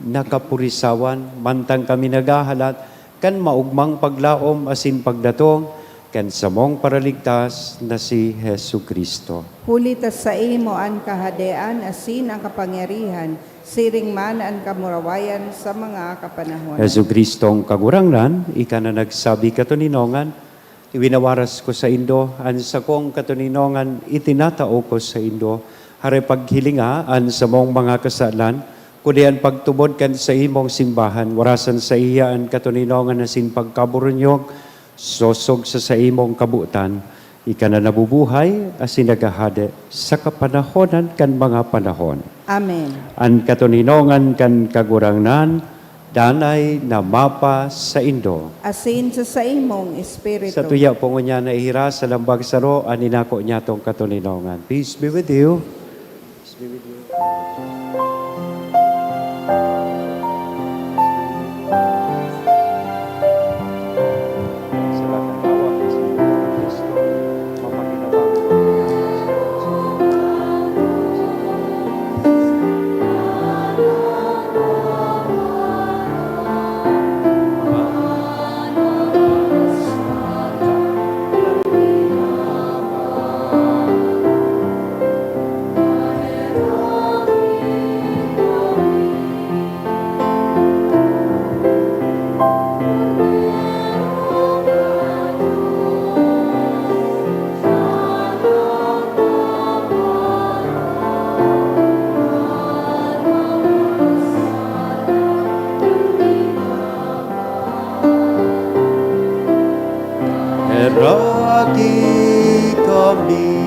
na kapurisawan, mantang kami naghahalat kan maogmang paglaom asin pagdatong kan samong Paraligtas na si Jesu-Cristo. Huli ta saimo an kahadean asin an kapangyarihan, siring man an kamurawayan sa mga kapanahonan. Jesu-Cristong Kagurangnan, ika na nagsabi, "Katoninongan, iwinawaras ko saindo, an sakong katoninongan itinatao ko saindo." Hare paghilinga an samong mga kasalan, kundi an pagtubod kan saimong simbahan, warasan saiya an katoninongan asin pagkaburunyog, sosog sa saimong kabotan. Ika na nabubuhay asin naghahade sa kapanahonan kan mga panahon. Amen. An katoninongan kan Kagurangnan danay na mapasaindo. Asin sa saimong espiritu. Sa tuya po ngunyan na ihiras sa lambag saro an inako niyatong katoninongan. Peace be with you. Peace be with you. Heraki kami,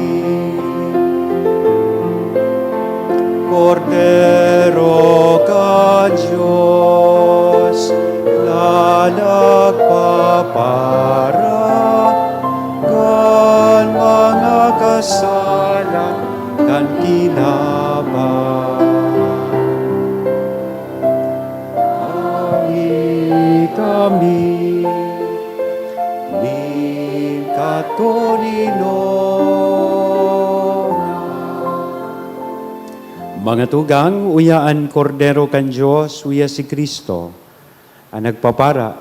Kordero kan Dios, na nagpapara kan mga kasalan kan kinaban. Hale kami nin katoninongan. Mga tugang, uya an Kordero kan Dios, uya si Cristo, an nagpapara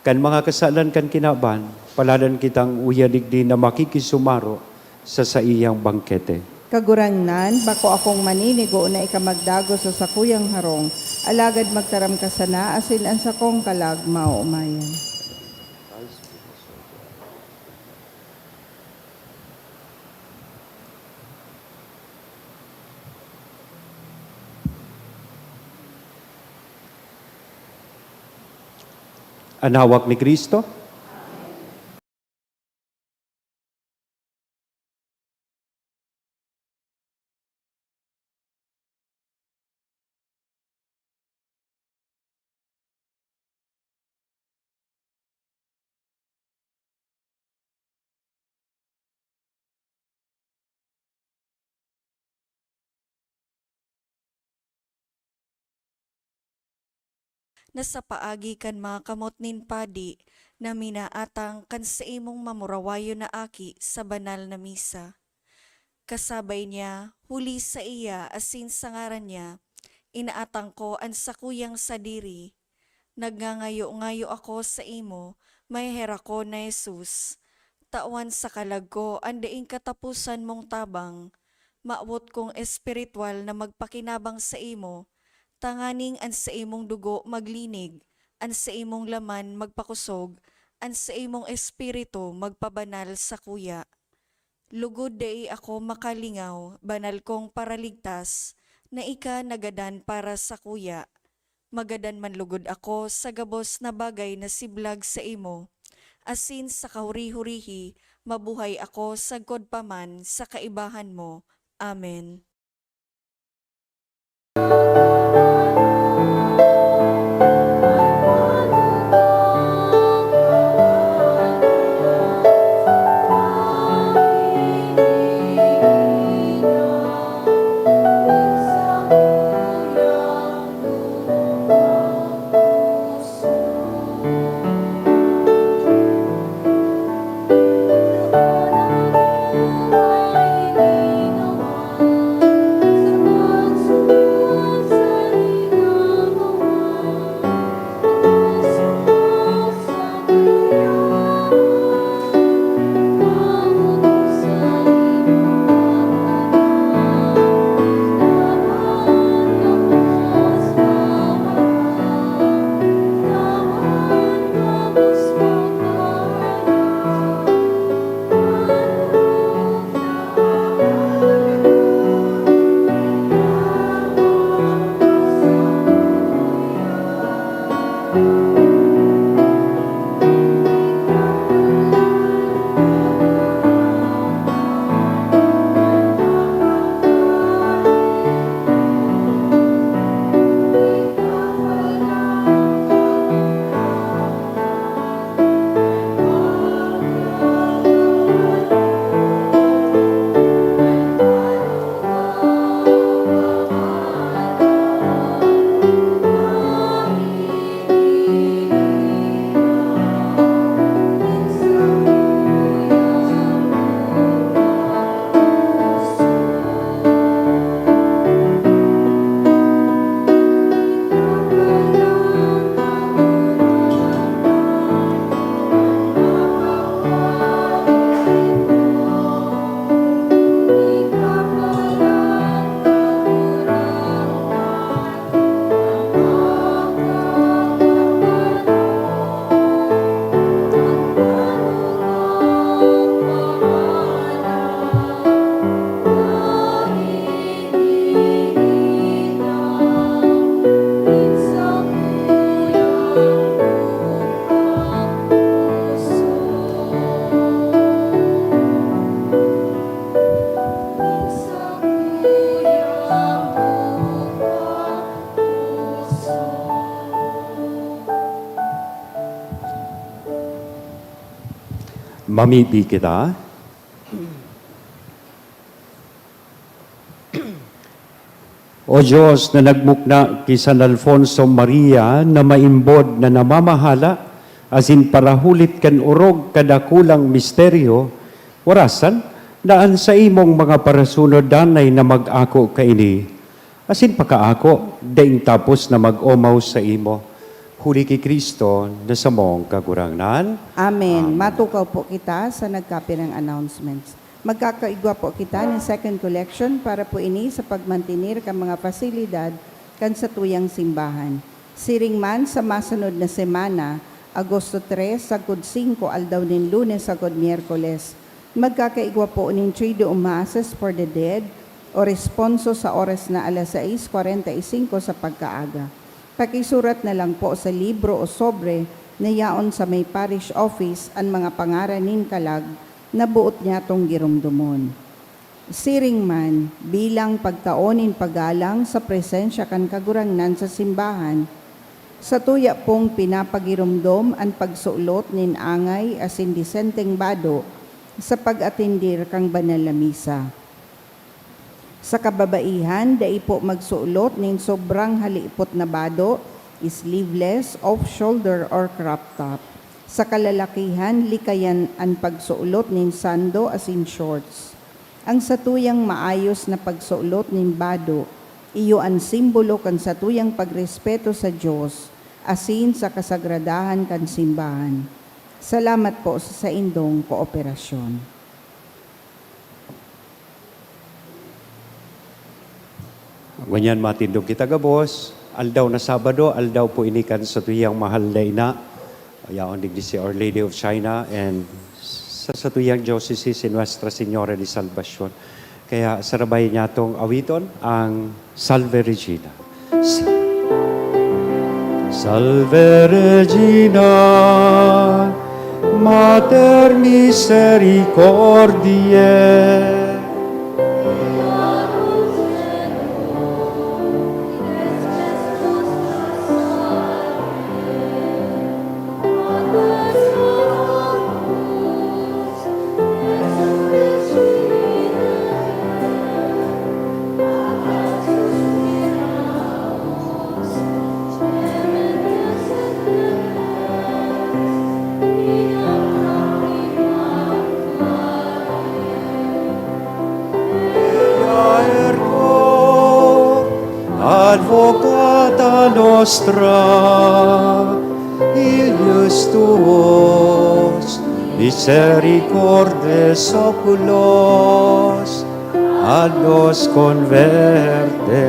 kan mga kasalan kan kinaban. Paladan kitang uya digdi na makikisumaro sa saiyang bangkete. Kagurangnan, bako akong maninigo na ika magdagos sa sakuyang harong, alagad magtaram ka sana asin an sakong kalag maoomayan. An hawak ni Cristo. na sa paagi kan mga kamot nin padi na minaatang kan saimong mamurawayon na aki sa banal na misa. Kasabay niya, huli saiya asin sa ngaran niya, inaatang ko an sakuyang sadiri. Nagngangayo-ngayo ako saimo, maheherakon na Jesus, tawan sa kalag ko an daing kataposan mong tabang. Mawot kong espiritwal na magpakinabang saimo, tanganing an saimong dugo maglinig, an saimong laman magpakosog, an saimong espiritu magpabanal sakuya. Lugod dai ako makalingaw, banal kong Paraligtas, na ika nagadan para sakuya. Magadan man lugod ako sa gabos na bagay na siblag saimo, asin sa kahuri-hurihi mabuhay ako sagkod pa man sa kaibahan mo. Amen. Mamibi kita. O Dios na nagmukna ki San Alfonso Maria na maimbod na namamahala asin parahulit kan orog kadakulang misteryo, warasan na an saimong mga parasunod danay na mag-ako kaini, asin pakaako daing tapos na mag-omaw saimo, huli ki Cristo na samong Kagurangnan. Amen. Amen. Matukaw po kita sa nagkapirang announcements. Magkakaigwa po kita nin second collection para po ini sa pagmantener kan mga pasilidad kan satuyang simbahan. Siring man sa masunod na semana, Agosto tres sagkod singko, aldaw nin Lunes sagkod Miyerkules, magkakaigwa po nin Triduum Masses for the Dead o responso sa oras na alas sais kwarenta y singko sa pagkaaga. Pakisurat na lang po sa libro o sobre na yaon sa may parish office an mga pangaran nin kalag na boot nyatong giromdomon. Siring man, bilang pagtao nin paggalang sa presensya kan Kagurangnan sa simbahan, satuya pong pinapagiromdom an pagsulot nin angay asin disenteng bado sa pag-atender kan banal na misa. Sa kababaihan, dai po magsulot nin sobrang halipot na bado sleeveless, off-shoulder or crop top. Sa kalalakihan, likayan an pagsuolot nin sando asin shorts. Ang satuyang maayos na pagsuolot nin bado, iyo an simbolo kan satuyang pagrespeto sa Dios asin sa kasagradahan kan simbahan. Salamat po sa saindong kooperasyon. Ngunyan matindog kita gabos, aldaw na Sabado, aldaw po ini kan satuyang mahal na ina, yaon digdi si Our Lady of China, and sa satuyang diocese si Nuestra Señora de Salvacion. Kaya sarabay niya tong awiton, ang Salve Regina. Sa- Salve Regina, Mater Misericordiae. Advocata nostra, Illos tuos, misericordes oculos, ad nos converte.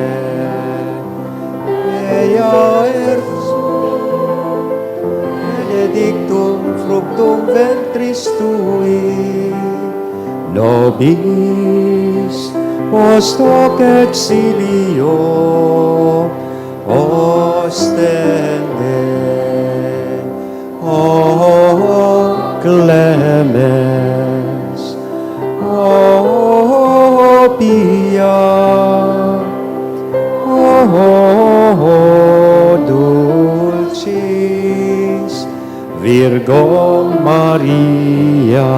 Ea ergo sum, benedictum fructum ventris tui, nobis post hoc exilio ostende. O clemens, o pia, o dulcis Virgo Maria,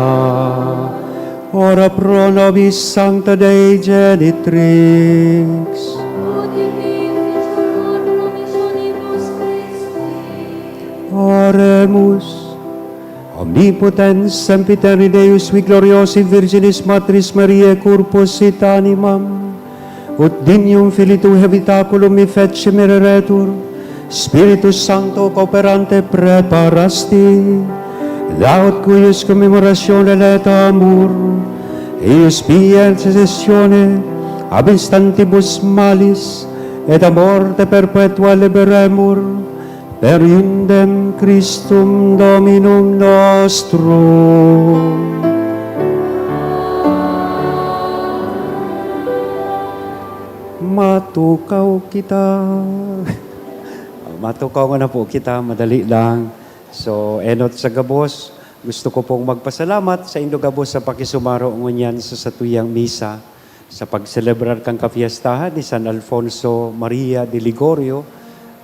ora pro nobis Sancta Dei Genitrix. Oremus. Omnipotens, sempiterni Deus, qui gloriosi Virginis Matris Mariae, corpus et animam, ut dignum Filii Tuae habitaculum effetque mereretur, Spiritus Sancto, cooperante, preparasti, et aut cuius commemoratione laeta amor, eius pia intercessione ab instantibus malis, et a morte perpetua liberemur, per eundem Christum Dominum nostrum. Matukaw kita. Matukaw na po kita, madali lang. So, enot sa gabos, gusto ko pong magpasalamat saindo gabos sa pakisumaro ngunyan sa satuyang misa, sa pagselebrar kan kapiestahan ni San Alfonso Maria de Ligorio.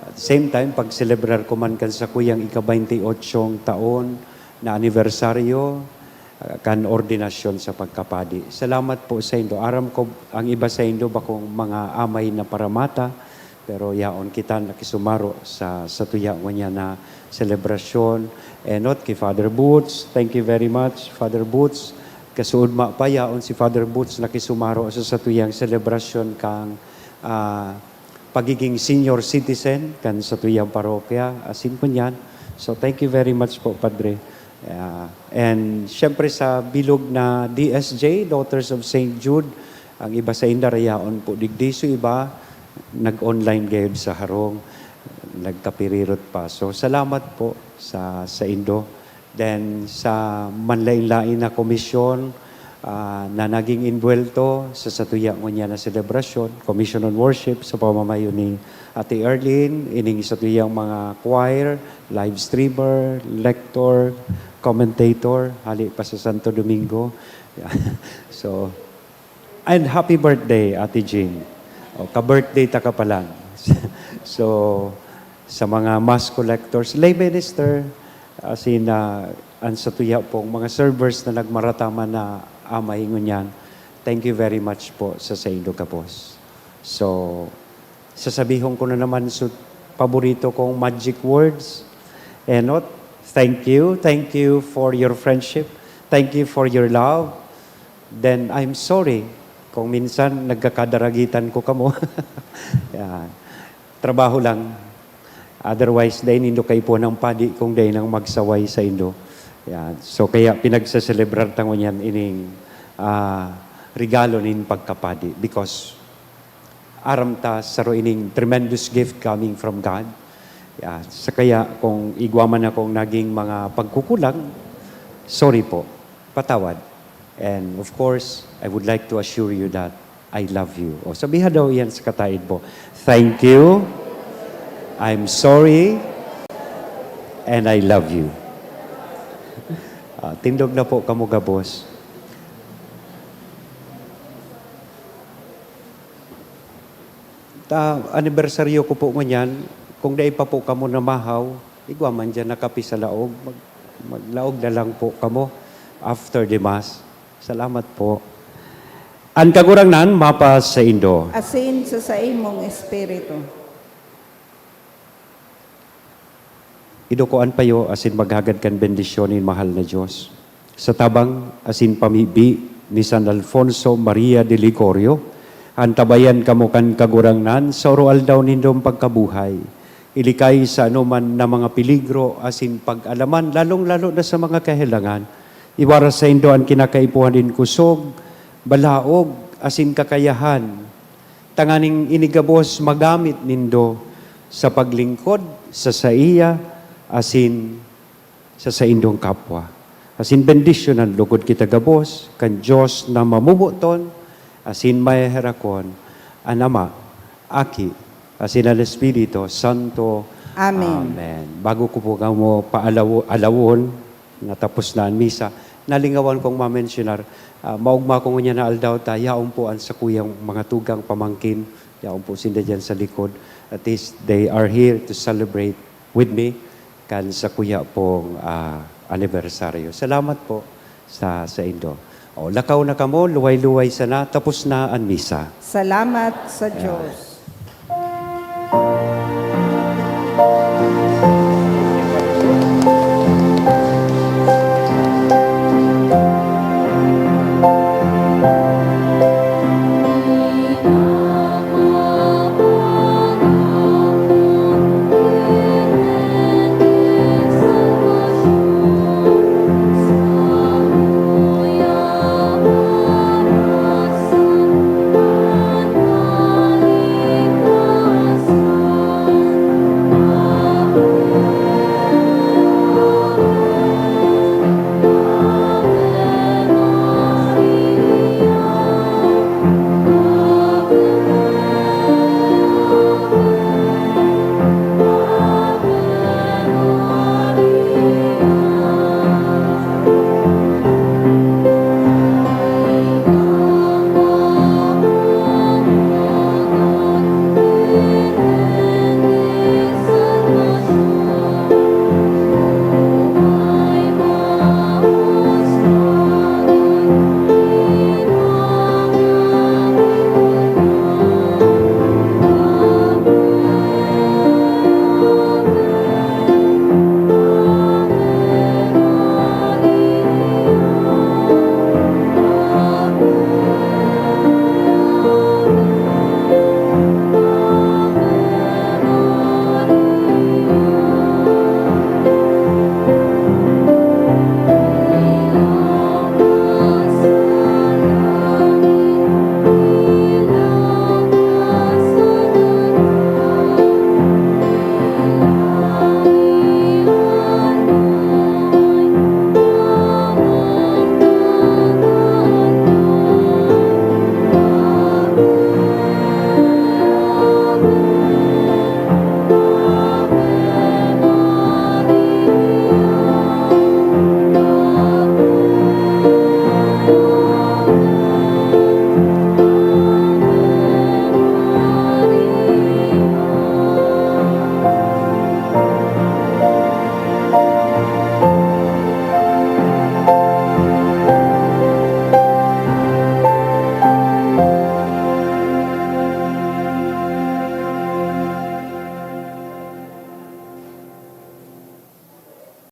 At same time, pagselebrar ko man kan sakuyang ika-baynte y otsyong taon na anibersaryo, ah, kan ordinasyon sa pagkapadi. Salamat po saindo. Aram ko, ang iba saindo bakong mga amay na paramata, pero yaon kita nakisumaro sa, satuya ngunyan na selebrasyon. Enot ki Father Boots, thank you very much, Father Boots. Kasuodma pa, yaon si Father Boots nakisumaro sa satuyang selebrasyon kan, ah, pagiging senior citizen kan satuyang parokya, asin ngunyan. So, thank you very much po, Padre. Ah, and siyempre sa bilog na D S J, Daughters of Saint Jude, ang iba sainda yaon po digdi, so iba nag-online gayod sa harong, nagkapirirot pa. So, salamat po sa, saindo. Then, sa manlain-lain na komisyon, ah, na naging inbuwelto sa satuya ngunyan na selebrasyon, Commission on Worship, sa pamamayo ni Ate Arlene, ining satuyang mga choir, live streamer, lector, commentator, hali pa sa Santo Domingo. So, and happy birthday, Ate Jean. O, ka-birthday ta ka pa lang. So, sa mga mass collectors, lay minister, asin, ah, an satuya pong mga servers na nagmarataman na amay ngunyan, thank you very much po sa saindo gabos. So, sasabihon ko na naman, so, paborito kong magic words. Enot, thank you. Thank you for your friendship. Thank you for your love. Then, I'm sorry kung minsan nagkakadaragitan ko kamo. Yan. Trabaho lang. Otherwise, dai nindo kaipuhan ang padi kung dai nang magsaway saindo. Yan. So, kaya pinagseselebrar ta ngunyan ining, ah, regalo nin pagkapadi because aram ta saro ining tremendous gift coming from God. Yan. Sa kaya kung igwa man akong naging mga pagkukulang, sorry po. Patawad. And of course, I would like to assure you that I love you. O, sabihan daw yan sa kataid mo. Thank you. I'm sorry. And I love you. Ah, tindog na po kamo gabos. Ta, anibersaryo ko po ngunyan. Kung dai pa po kamo namahaw, igwa man dyan na kape sa laog. Mag-, maglaog na lang po kamo after the mass. Salamat po. An Kagurangnan mapasaindo. Asin sa saimong espiritu. Idukoan payo asin maghagad kan bendisyon nin mahal na Dios. Sa tabang asin pamibi ni San Alfonso Maria de Ligorio, antabayan kamo kan Kagurangnan sa oro-aldaw nindong pagkabuhay. Ilikay sa anoman na mga peligro asin pag-alaman, lalong-lalo na sa mga kahelangan. Iwaras saindo an kinakaipuhan nin kusog, balaog, asin kakayahan, tanganing ini gabos magamit nindo sa paglingkod sa saiya asin sa saindong kapwa. Asin bendisyonan logod kita gabos kan Dios na mamoboton asin maheherakon, an Ama, Aki, asin an Espiritu Santo. Amen. Amen. Bago ko po kamo paalawo-, alawon, natapos na an misa, nalingawan kong mamensyonar, ah, maogma ko ngunyan na aldaw ta, yaon po an sakuyang mga tugang pamangkin, yaon po sinda diyan sa likod. At least they are here to celebrate with me kan sakuya pong, ah, anibersaryo. Salamat po sa saindo. O, lakaw na kamo, luway-luway sana, tapos na an misa. Salamat sa Diyos.